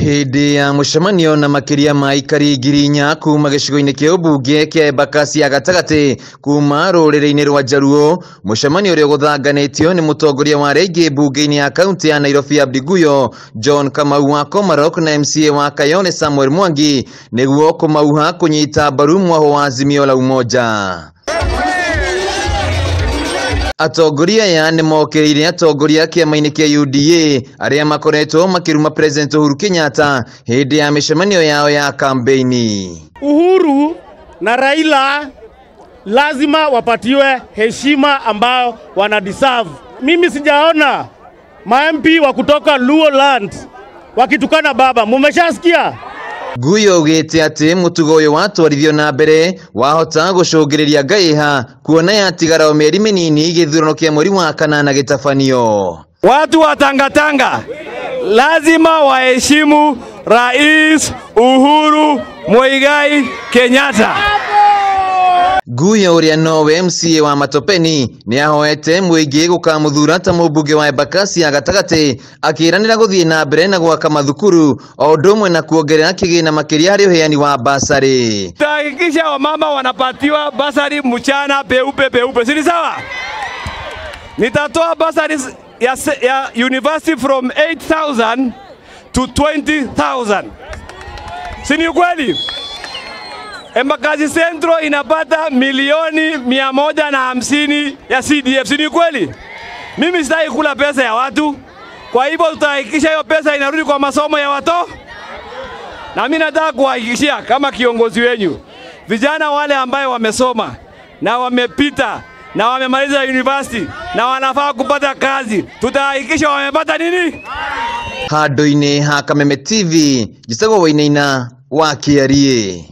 Hĩndĩ ya mũcemanio na makĩria ma aikari 4,000 kuma gĩcigo-inĩ kĩa ũmbunge kĩa Embakasi ya gatagatĩ kuma rũrĩrĩ-inĩ rwa Jaluo, mũcemanio ũrĩa ũgũthanganĩtio nĩ mũtongoria wa arĩa aingĩ mbunge-inĩ ya kaunti ya Nairobi Abdi Guyo, John Kamau wa Komarok na MCA wa Kayole Samuel Mwangi nĩguo kũmauha kũnyita mbaru mwahũ wa Azimio la Umoja. Atongoria aya nĩ mokĩrĩire atongoria kĩama-inĩ kĩa UDA arĩa makoretwo makĩruma President Uhuru Kenyatta hĩndĩ ya mĩcemanio yao ya kambeini. Uhuru na Raila lazima wapatiwe heshima ambayo wana deserve. Mimi sijaona ma MP wa kutoka Luo land wakitukana baba. Mumeshasikia? Guyo augĩte atĩ mũtugo ũyũ watwarithio na mbere wahota gũcũngĩrĩria ngaiha kuona yatigara o mĩeri mĩnini gĩthurano kĩa mweri wa kanana gĩtabanio. Watu wa Tangatanga lazima waheshimu Rais Uhuru Muigai Kenyatta. Guyo ũrĩa nowe MCA wa Matopeni nĩ ahoete mũingĩ gũkamũthura ta mũmbunge wa Embakasi ya gatagatĩ akĩranĩra gũthiĩ na mbere na gwaka mathukuru o ũndũ ũmwe na kuongerera kĩgĩna makĩria harĩ ũheani wa basarĩ. Tutahakikisha wamama wanapatiwa basari mchana peupe peupe, si ni sawa? Nitatoa basari ya university from 8,000 to 20,000. Si ni ukweli? Embakasi Central inapata milioni 150 ya CDF, si ni kweli? Mimi sitaki kula pesa ya watu. Kwa hivyo tutahakikisha hiyo pesa inarudi kwa masomo ya watoto. Na mimi nataka kuhakikishia kama kiongozi wenyu, vijana wale ambaye wamesoma na wamepita na wamemaliza university na wanafaa kupata kazi, tutahakikisha wamepata nini? Handũ-inĩ ha Kameme TV, njĩtagwo Wainaina wa Kĩariĩ.